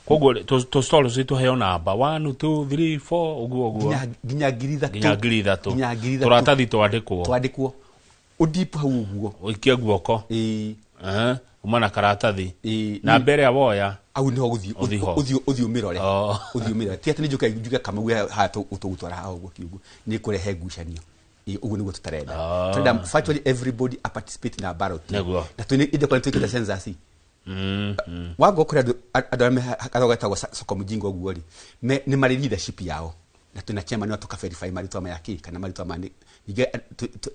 Koguo tũ stalls tũheo namba 1 2 3 4 ũguo ũguo. Nginya 3,000. Nginya 3,000. Nginya 3,000. Tũratathi twandĩkwo. Twandĩkwo. Ũdipu hau ũguo. Ũikie guoko. Uma na karatathi. Namba ĩrĩa woya. Au niho gũthiĩ ũthiĩ ũmĩrore. Ũthiĩ ũmĩrore. Ti atĩ nĩ njuke njuke Kamau haha tũgũtwara haha ũguo kiugo. Nĩ kũrehe ngucanio. Ũguo nĩguo tũtarenda. Tũrenda virtually everybody a participate na ballot. Nĩguo. Na twĩna indo kwa twĩkĩte census. Wango kũrĩ andũ arĩa me gathogo getagwo soko mjinga ũguo rĩ, nĩ marĩ leadership yao. Na twĩna chairman wa tũka verify marĩtwa maya kĩ kana marĩtwa ma ningĩ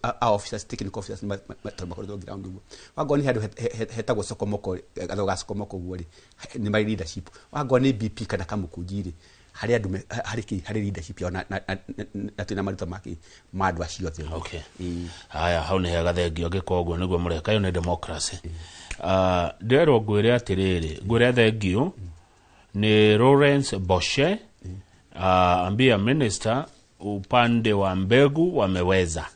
a officers, technical officers tondũ makoretwo ground ũguo. Wango nĩ handũ hetagwo Sokomoko, gathogo ga Sokomoko ũguo rĩ, nĩ marĩ leadership. Wango nĩ BP kana Kamũkũnji rĩ, harĩ andũ harĩ kĩ harĩ leadership yao na twĩna marĩtwa ma kĩ ma andũ acio othe. Okay. Haya, hau nĩ hega, thengio angĩkorwo ũguo nĩguo mũreka, ĩyo nĩ democracy. Ndĩrerwo ngwĩre atĩrĩrĩ, ngwĩre thengio ni Lawrence Boshe, ambia minister upande wa mbegu wameweza,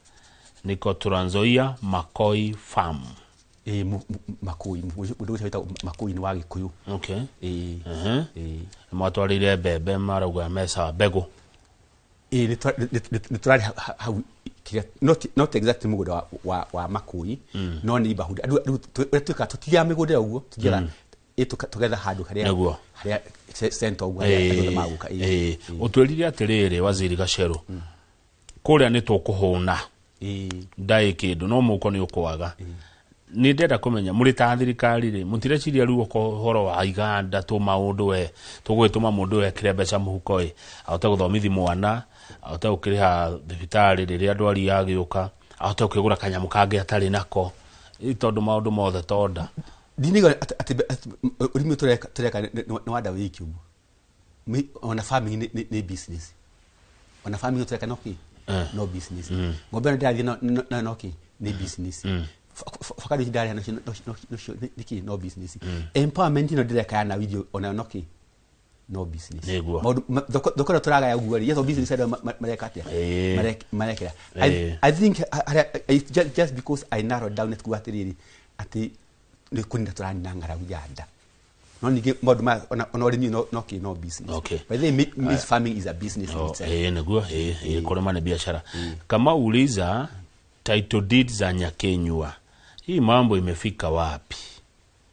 niko Trans Nzoia Makoi Farm. Makoi, mũndũ ũcio wĩtagwo Makoi nĩ wa Gĩkũyũ. Okay. Mwatwarire mbembe marauga mesa mbegũ. Nĩ tũrarĩ hau not exactly mũgũnda wa Makoi, no nĩ neighborhood. Andũ ũrĩa twĩkaga tũtithiaga mĩgũnda ũguo, tũthiaga tũgetha handũ harĩa harĩa center ũguo harĩa andũ magũka. Ũtwĩrire atĩrĩrĩ Waziri Gacheru, kũrĩa nĩ tũkũhũna ndaĩ kĩndũ no mũko nĩ ũkwaga. Nĩ ndenda kũmenya mũrĩ ta thirikari rĩ, mũtireciria rĩu ũhoro wa iganda tũ maũndũ we tũgwĩtũma mũndũ ekĩre mbeca mũhuko ĩ ahote gũthomithi mwana, ahote gũkĩrĩha thibitarĩ rĩrĩa ndwari yagĩũka, ahote gũkĩgũra kanyamũ kangĩ atarĩ nako, tondũ maũndũ mothe tonda. Ndiniga atĩ ũrĩmi tũreka nĩ wa ndawa wiki ũguo. Ona farming nĩ business. Ona farming tũreka no kĩ? No business. Ng'ombe ĩno ndĩrathiĩ no kĩ? Nĩ business. Fakari ndĩrarĩha nacio nĩ no business. Empowerment ĩno ndĩreka ya na video ona no kĩ? No business. Maũndũ thoko ĩno tũragaya ũguo rĩ, yes, business andũ mareka atĩa? Marekera. I think just because I narrowed down it kuga atĩrĩrĩ atĩ nĩ kũnina tũranina ng'aragu ya nda. No ningĩ maũndũ maya ona ũrĩmi no kĩ no business. By the way, maize farming is a business in itself. Nĩguo, kũrĩma nĩ biashara. Kama uliza title deed za Nyakenyua, hii mambo imefika wapi?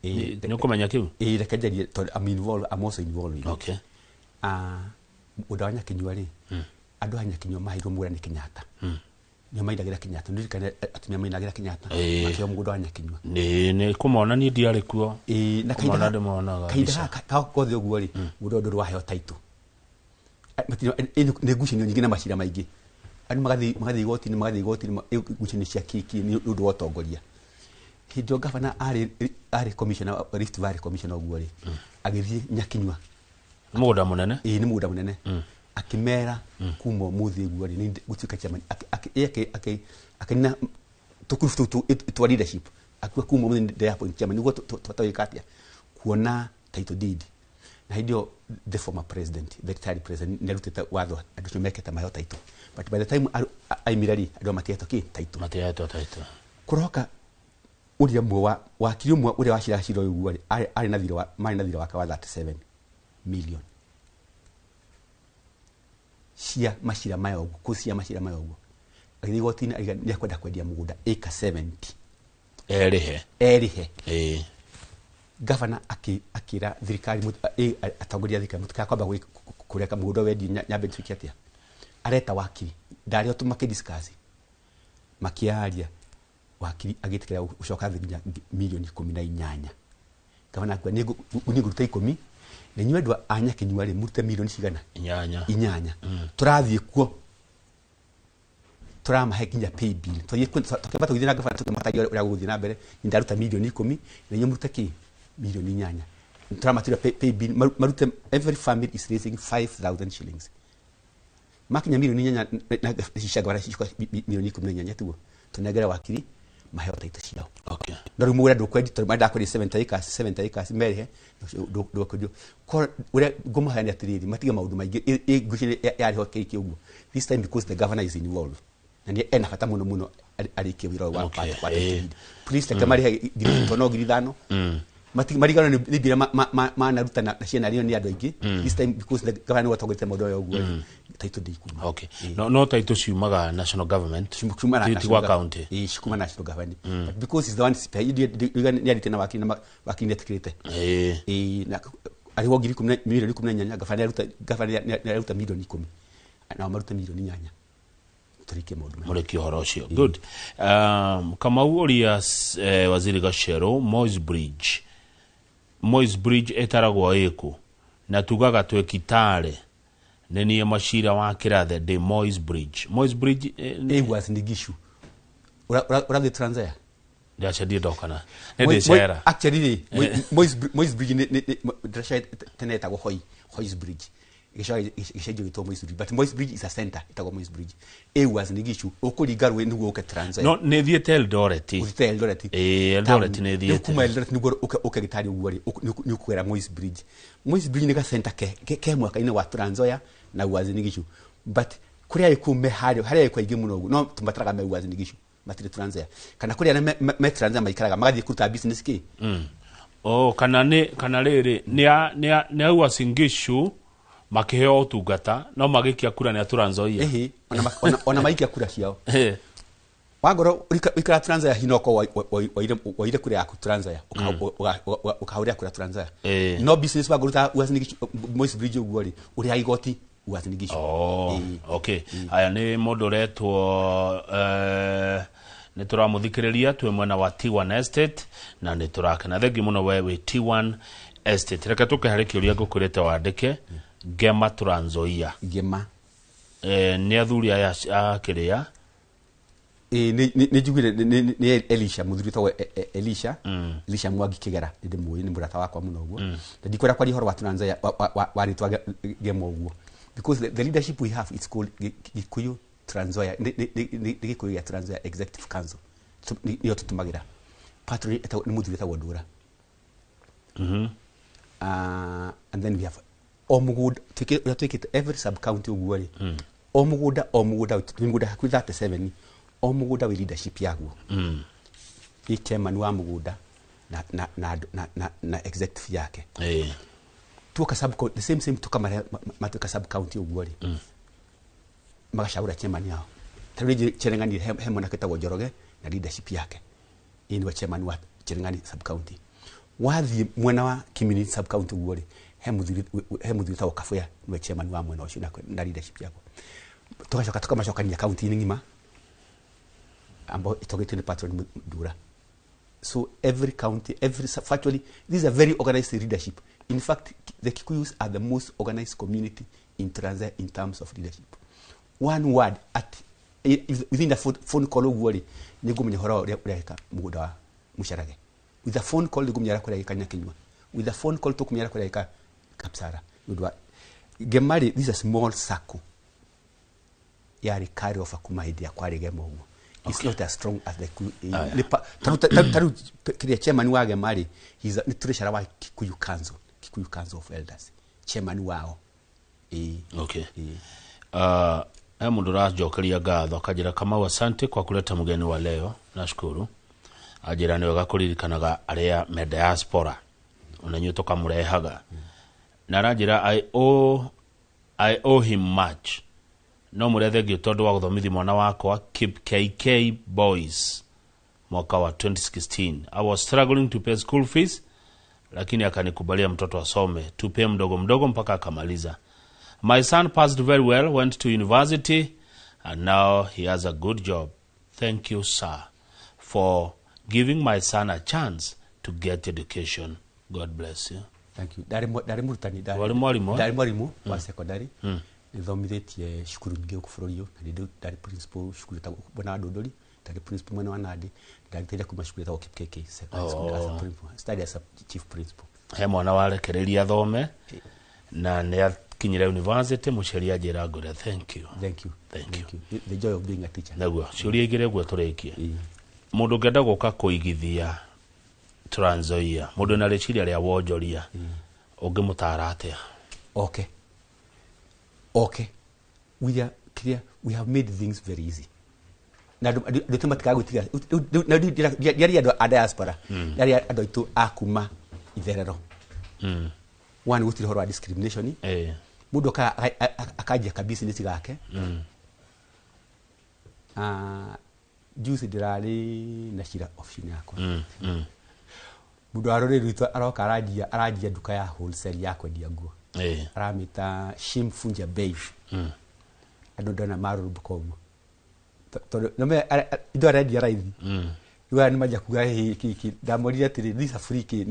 Nĩ ũkũmenya kĩu? Reke njarie tondũ I'm involved, I'm also involved in it. Okay. Mũgũnda wa Nyakenyua rĩ, andũ a Nyakenyua maheirwo mũgũnda nĩ Kenyatta. Nĩo mainagĩra Kenyatta, nĩririkane atumia mainagĩra Kenyatta, makĩheo mũgũnda wa Nyakenyua. Nĩ kũmona niĩ ndiarĩ kuo. Na Kũmona ndĩmonaga kahinda mbica. gaka gothe ũguo rĩ, mũgũnda ũyũ ndũrĩ waheo title. Nĩ ngucanio nyingĩ na macira maingĩ. Andũ magathiĩ igoti-inĩ, ngucanio cia kĩkĩ nĩ ũndũ wa ũtongoria. Hĩndĩ ĩyo gavana arĩ commissioner, Rift Valley commissioner ũguo rĩ, agĩthiĩ Nyakinyua. Nĩ mũgũnda mũnene? Nĩ mũgũnda mũnene. Akĩmera kuma ũmũthĩ ũguo rĩ, nĩ gũtuĩka chairman. Akĩnina tũkurubu tũu twa leadership. Akiuga kuma ũmũthĩ ndĩ appoint chairman, nĩguo tũhote gwĩka atĩa? Kuona title deed. Na hĩndĩ ĩyo the former president, the retired president, nĩ arutĩte watho andũ acio mekĩte maheo title. But by the time aimire rĩ, andũ matihetwo kĩ? Title. Matihetwo title. Kũroka ũrĩa ũmwe wa wakiri ũmwe ũrĩa waciraga cira ũyũ ũguo rĩ, arĩ na thirĩ wa, marĩ na thirĩ wake wa 37 million cia macira maya ũguo, kũ cia macira maya ũguo. Agĩthiĩ igoti-inĩ akiuga nĩ ekwenda kwendia mũgũnda ĩka 70. Erĩhe. Erĩhe. Gavana akĩra thirikari atongoria a thirikari mũtikakwamba kũreka mũgũnda wendio nyambe njuĩke atĩa. Areta wakiri, ndarĩ o makĩdiscuss. Makĩaria, wakiri agĩtĩkĩra gũcoka thĩ nginya milioni 18. Gavana akiuga nĩ ngũruta 10, na inyuĩ andũ a Nyakinyua rĩ, mũrute milioni cigana? Inyanya. Inyanya. Tũrathiĩ kuo. Turamahe nginya pay bill. Tukĩamba tũgĩthiĩ na gabana tũkĩmataria ũrĩa gũgũthiĩ na mbere. Ndaruta milioni 10 na inyuĩ mũrute kĩ milioni 8. Tũramatwĩra pay bill marute, every family is raising 5000 shillings. Makinya milioni 8 na cia gabana cicoka milioni 18, tuo tunengere wakiri maheo title ciao. No rĩu mũgũnda ndũkwendio tondũ marenda kwendia 70 acres, 70 acres merehe ndũkwendio. Ko ũrĩa ngũmahoya nĩ atĩrĩrĩ, matige maũndũ maingĩ. Ngwĩciria yarĩho kĩki ũguo this time because the governor is involved na nĩ ena bata mũno mũno arĩkie wĩra ũyũ wa wa title deed. Please, reke marĩhe ngiri tono 5,000, marigano nĩ mbira manaruta na ciana rĩo nĩ andũ aingĩ. This time, because the governor nĩwe ũtongoretie maũndũ maya ũguo, title ndĩkuma. Okay, no title ciumaga national government, kuma na ti gwa county. Ĩĩ, cikuma national government, but because he's the one nĩ arĩte na wakiri na wakiri nĩetĩkĩrĩte. Ĩĩ, na arĩhwo 10,000, milioni 18. Gabana nĩaruta, gabana nĩaruta milioni 10, nao marute milioni 8, tũrĩkie maũndũ maya. Mũrĩki ũhoro ũcio. Good. Kamau ũria waziri Gachero, Moi's Bridge, Moi's Bridge ĩtaragwo ĩkũ? Na tugaga twĩ Kitale. Nĩ niĩ Macira wa Kĩrathe, ndĩ Moi's Bridge. Moi's Bridge Ĩ Uasin Gishu. Ũrathiĩ Trans Nzoia? Ndacendia ndokana nĩ ndĩcera. Actually rĩ, Moi's Bridge ndĩraca tene ĩtagwo Hoy's Bridge, gĩcoka gĩcenjio gĩtwo Moi's Bridge, but Moi's Bridge is a center ĩtagwo Moi's Bridge ĩ Uasin Gishu, ũkũringa rũĩ nĩguo ũke Trans Nzoia. No nĩ thiĩte Eldoret. Ũthiĩte Eldoret? Ĩĩ, Eldoret nĩ Rĩu thiĩte. Kuma Eldoret nĩguo ũke Gĩtarĩ ũguo rĩ, nĩ ũkũgera Moi's Bridge. Moi's Bridge nĩ gacenta ke mwaka-inĩ wa Trans Nzoia na Uasin Gishu, but kũrĩa agĩkũyũ me harĩa agĩkũyũ aingĩ mũno ũguo no tũmataraga me Uasin Gishu, matirĩ Trans Nzoia, kana kũrĩa arĩa me Trans Nzoia maikaraga magathiĩ kũruta business kĩ. Oh, kana nĩ kana rĩrĩ nĩ a Uasin Gishu makĩheo ũtungata no magĩkia kura nĩ a Trans Nzoia. Ĩhĩ, ona maikia kura ciao wangorwo ũikara Trans Nzoia hinoko waire kura yaku Trans Nzoia, ũkahũrĩra kura Trans Nzoia, no business wangorwo Uasin Gishu, Moi's Bridge ũguo rĩ, ũrĩhaga igoti Uasin Gishu. Oh, okay. Aya nĩ mũndũ ũretwo nĩ tũramũthikĩrĩria twĩ mwena wa T1 Estate na nĩ tũrakena. Thengi mũno we wĩ T1 Estate. Reke tũke harĩ kĩũria ngũkwĩrĩte wandĩke, Ngema Trans Nzoia. Ngema. Nĩ athuri aya a kĩrĩa? Ĩĩ, nĩ njugire nĩ Elisha, mũthuri wĩtagwo Elisha, Elisha Mwangi Kĩgera, nĩ ndĩmũĩ, nĩ mũrata wakwa mũno ũguo, na ndikwenda kwaria ũhoro wa Trans Nzoia wa rĩtwa Ngema ũguo because the leadership we have, it's called Gikuyu Trans Nzoia, nĩ Gikuyu gĩa Trans Nzoia Executive Council. Nĩyo tũtũmagĩra. Patron nĩ mũthuri wĩtagwo Ndũra. And then we have o mũgũnda ũrĩa twĩkĩte every sub county ũguo rĩ, o mũgũnda twĩ mĩgũnda hakuhĩ 37, o mũgũnda wĩ leadership yaguo, ĩ chairman wa mũgũnda na executive yake. Tuoka sub, the same same, tukamare matuĩka sub county ũguo rĩ, magacagũra chairman yao. Ta rĩu Cherengani he mwanake wĩtagwo Njoroge na leadership yake, ĩ nĩwe chairman wa Cherengani sub county. Wathiĩ mwena wa Kimini sub county ũguo rĩ, he mũthuri wĩtagwo Kabuya, nĩwe chairman wa mwena ũcio na leadership yako. Tugacoka tukamacokania county-inĩ ng'ima ambao ĩtongoretio nĩ patron Ndura. So every county, every factually, this is a very organized leadership. In fact, the Kikuyus are the most organized community in Trans Nzoia in terms of leadership. One word at within the phone call ũguo rĩ, nĩ ngũmenya ũhoro ũrĩa ũreka mũgũnda wa Mũcarage. With a phone call nĩ ngũmenya ũrĩa kũreka Nyakinyua. With a phone call tũkũmenya ũrĩa kũreka Kapsara. Nĩ ũndũ wa Ngema rĩ, this is a small circle yarĩ carry over kuma hĩndĩ ya kwarĩ Gema ũguo. It's not as strong as the Kikuyu. Tarĩu kĩrĩa chairman wa Gema rĩ, nĩ treasurer wa Kikuyu Council, Kikuyu Council of Elders, chairman wao. Ĩĩ. Okay. He mũndũ ũranjokeria ngatho akanjĩra, "Kamau, asante kwa kuleta mgeni wa leo, nashukuru." Anjĩra nĩ wega kũririkanaga arĩa me diaspora, ona inyuĩ tũkamũrehaga. Na aranjĩra I owe him much, no mũrĩa thengio tondũ wa gũthomithia mwana wakwa Kip KK Boys mwaka wa 2016. I was struggling to pay school fees, lakini akanikubalia mtoto asome, tupe mdogo mdogo mpaka akamaliza. My son passed very well, went to university, and now he has a good job. Thank you, sir, for giving my son a chance to get education. God bless you." Thank you. Ndarĩ mũrutani Warĩ mwarimũ, eh? Ndarĩ mwarimũ wa secondary. Nĩthomithĩtie cukuru nyingĩ gũkũ bũrũri ũyũ, na nĩ ndarĩ principal cukuru ĩtagwo mwena wa Ndũndũri, ndarĩ principal mwena wa Nandi, ndarutĩire kuma cukuru ĩtagwo Kipkeke Secondary School as a principal, started as a chief principal. He mwana warekereria athome na nĩ akinyire university, mũciari anjĩra ngũre thank you. Thank you. Thank you. The joy of being a teacher. Naguo ciũria igĩrĩ ũguo tũrĩkie, mũndũ ũngĩenda gũka kũigithia Trans Nzoia, mũndũ wĩna rĩciria rĩa wonjoria, ũngĩmũtara atĩa? Okay, we are clear, we have made things very easy na andũ aitũ matikagwĩtiga na ndiaria andũ a diaspora, ndiaria andũ aitũ a kuma itherero. One, gũtirĩ ũhoro wa discrimination. Mũndũ akanjia ka business gake. Ah, juzi ndĩrarĩ na cira ofici-inĩ yakwa. Mũndũ wa rũrĩrĩ rwitũ aroka aranjia nduka ya wholesale ya kwendia nguo. Aramĩta Shimfunja Bei. Andũ ndona marũrũmbũka ũguo tondũ nĩme indo arendia raithi. Rĩu aya nĩmanjia kuga hĩ kĩ ndamorire atĩrĩ, these are free, kĩ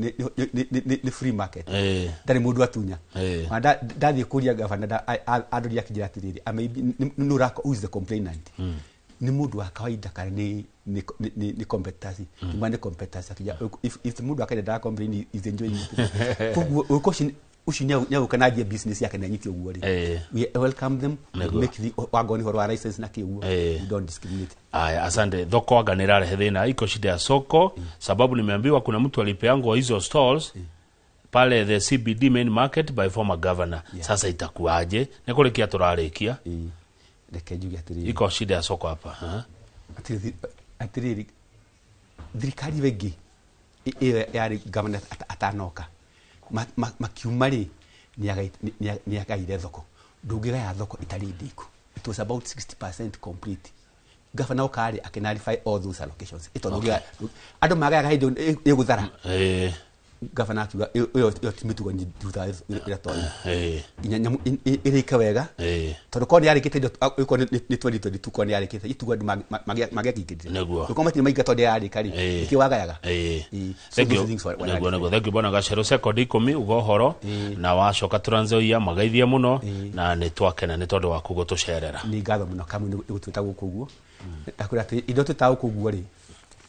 nĩ free market. Ndarĩ mũndũ atunya. Ona ndathiĩ kũria gavana, andoria akĩnjĩra atĩrĩrĩ, nũ who is the complainant, nĩ mũndũ wa kawaida kana nĩ competitors? Ngĩmwĩra nĩ competitors. Akĩnjĩra if mũndũ wa kawaida ndara complain, is enjoying it. Koguo ũka ũcio nĩagũka na anjie business yake na anyite ũguo rĩ, we welcome them. We make the wangoo nĩ ũhoro wa license na kĩ ũguo. We don't discriminate. Aya, asante. Thoko anga nĩ ĩrarehe thĩna, iko shida ya soko, sababu nimeambiwa kuna mtu alipeangwa hizo stalls pale the CBD main market by former governor. Sasa itakuwaje? Nĩ kũrĩkia tũrarĩkia. Reke njuge atĩrĩrĩ, iko shida ya soko hapa, ha? Atĩrĩrĩ, thirikari ĩyo ĩngĩ ĩyo yarĩ governor atanoka makiuma rĩ, nĩagaire thoko. Ndũngĩgaya thoko ĩtarĩ ndĩku. It was about 60% complete. Governor oka rĩ, akĩnarify all those allocations. Ĩtondũ andũ magayaga hĩndĩ ĩyo ĩgũthara. Governor akiuga ĩyo ti mĩtugo ndutaga ĩrĩa toĩ nginya nyamũ ĩrĩke wega, tondũ korwo nĩ yarĩkĩte indo ĩkorwo nĩ 2022, korwo nĩ yarĩkĩte itugo andũ mangĩakĩingĩrire. Korwo matirĩ mainga tondũ yarĩka rĩ, nĩkĩ wagayaga? So Thank those you. things were Nĩguo. Thank you, bwana Gacerũ. Sekondi 10 uga ũhoro na wacoka Trans Nzoia magaithie mũno na nĩ twakena nĩ tondũ waku gũtũcerera. Nĩ ngatho mũno kamwe nĩ gũtwĩta gũkũ ũguo. Ndakwĩra atĩ indo twĩtaga gũkũ ũguo rĩ,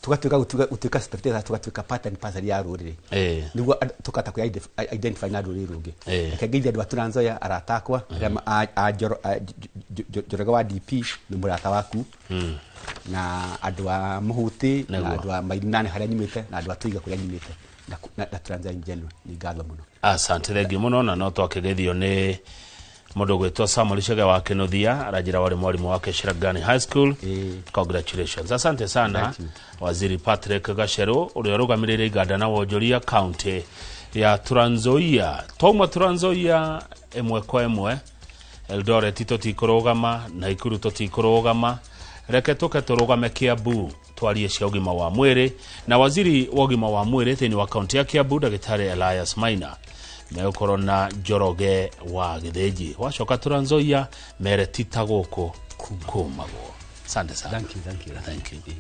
tũgatuĩka gũtuĩka spectator, tũgatuĩka part and parcel ya rũrĩrĩ, nĩguo tũkahota kwĩ identify na rũrĩrĩ rũngĩ. Reke ngeithie andũ a Trans Nzoia, arata akwa arĩa a Njoroge wa DP nĩ mũrata waku, na andũ a Mũhũtĩ, na andũ a Mainane harĩa nyumĩte, na andũ a Twiga kũrĩa nyumĩte, na Trans Nzoia in general. Nĩ ngatho mũno. Asante, thengiũ mũno. Na no twakĩgeithio nĩ mũndũ ũgwĩtwo Samuel Chege wa Kĩnuthia, aranjĩra warĩ mwarimũ wake Shiragani High School. Congratulations, asante sana. Thank you. Waziri Patrick Gacheru ũrĩa ũrũgamĩrĩire iganda na wonjoria kaunti ya Trans Nzoia. Twauma Trans Nzoia ĩmwe kwa ĩmwe, Eldoret tũtikũrũgama, Naikuru tũtikũrũgama, reke tũke tũrũgame Kiambu twarie cia ũgima wa mwĩrĩ na waziri wa ũgima wa mwĩrĩ thĩinĩ wa kaunti ya Kiambu, Ndagĩtarĩ Elias Maina, megũkorwo na Njoroge wa Gĩthĩnji. Wacoka Trans Nzoia mere tita gũkũ kumagwo. Asante sana. Thank you, thank you. Thank you.